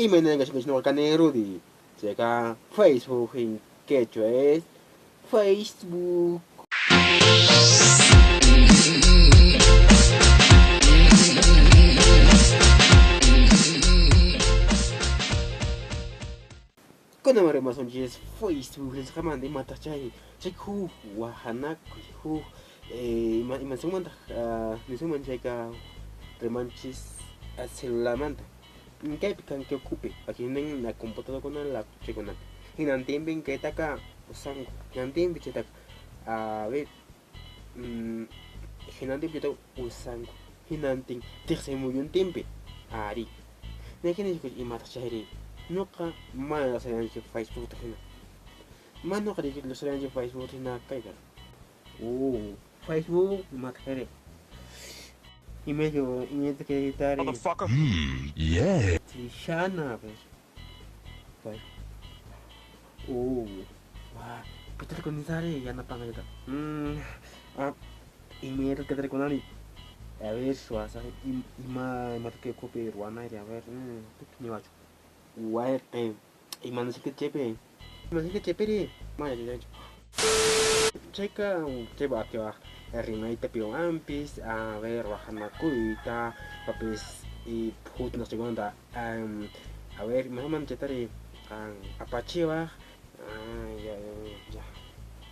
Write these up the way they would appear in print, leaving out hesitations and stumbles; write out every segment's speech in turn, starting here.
Imaynan kashankichis kani Rudy. Chayqa Facebook en quechua es Facebook. Kunan rimasunchis Facebook nisqamanta imataq chay chay huk waqanakuy huk imasunmantaq nisunman chayqa rimanchis celularmanta. Kaypi kanki ukhupi wakinnin la computadorkuna laptopkunapi hinantinpin kaytaqa usanku hinantinpi chaytaqa a ver hinantinpi chaytaqa usanku hinantin tiqsimuyuntinpi arí. Nayki imataq chayri ñuqa mana riqsiranichu Facebookta hina mana ñuqa riqsiranichu Facebookta hina kayqa. Facebook imataq kayri imaychu imayta kaytari Motherfucker. Yeah. Trishana, a ver. Wah, pitaq rikunari yanapanqallata. Imayta kayta rikunari. A ver, suwasaq ima imata kay ukhupi ruwanayri, a ver, niwachu. Wayqi imanasqa chaypi imanasqa chaypiri mana yachanichu. Chayqa chaypi atiwaq rimayta piwanpis, a ver, waqanakuyta, papis y phut chaykunata a ver, imaman chaytari apachiwaq ya ya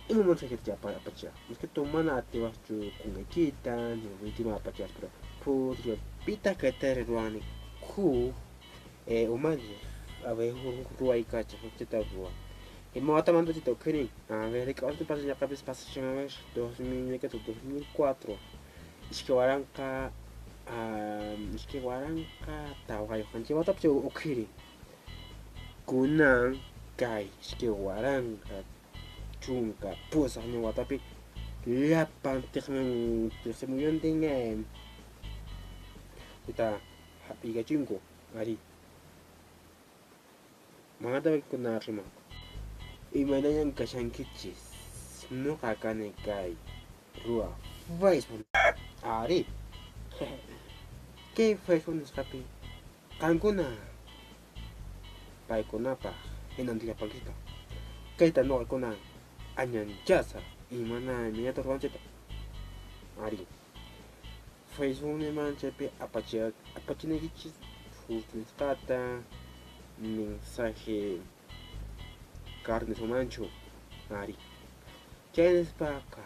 imamanta chayta apachiwaq más que todo mana atiwaqchu kunkaykita ni apachiwaq pero phut pitaq kaytari ruwani huk umalliq a ver huk ruwaykachaq chayta ruwan. Ima watamanta chayta uqhirin a ver hayk'a pasa ñaqapis pasashan a ver 2004 iskay waranqa 2004 chay watapi chay uqhirin. Kunan kay 2018 watapi llapan tiqsimuyuntin chayta hap'iykachinku arí. Manataq kuna rimanku. Imaynañan kashankichis ñuqa kani kay ruwaq Facebook arí. Kay Facebook nisqapi qankuna paykunapaq hinantin llapankichikpaq kayta ñuqakuna añanchasaq imana imaynata ruwan chayta arí. Facebook niman chaypi apachinaykichis phut nisqata mensaje card nisunmanchu arí. Chay nispaqa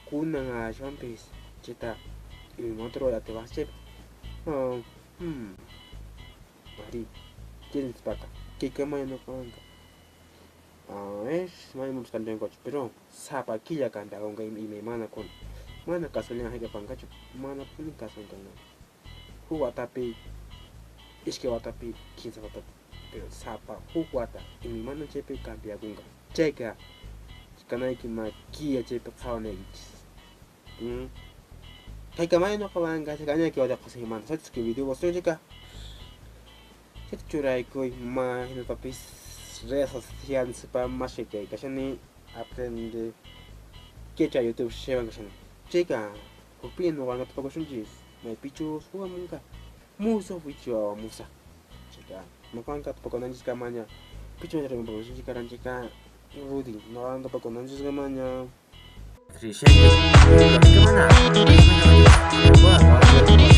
kunan aswanpis chayta imamanta ruway atiwaq chaypi arí. Chay nispaqa kaykamalla ñuqawanqa a ver mana imapas cambiankuchu pero sapa killa cambiakunqa imaymanakuna mana kasullaña hayk'apanqachu manapuni kasunkanqa huk watapi iskay watapi kimsa watapi pero sapa huk wata imaymana chaypi cambiakunqa chayqa kanayki makilla chaypi qhawanaykichis. Kaykamalla ñuqawanqa añayki wata qasaymanta sichus kay video gustan chayqa chayta churaykuy ma hinaspapis redes sociales nispa mask'ay kashani aprende quechua YouTube chaywan kashani. Chayqa hukpiña ñuqawanqa tupakusunchis maypichus hamunqa musuq video musaq chayqa ñuqawanqa tupakunanchiskamaña pichus rimapakusunchis karan chayqa Rudy ñuqawan tupakunanchiskamaña. Trishanchis.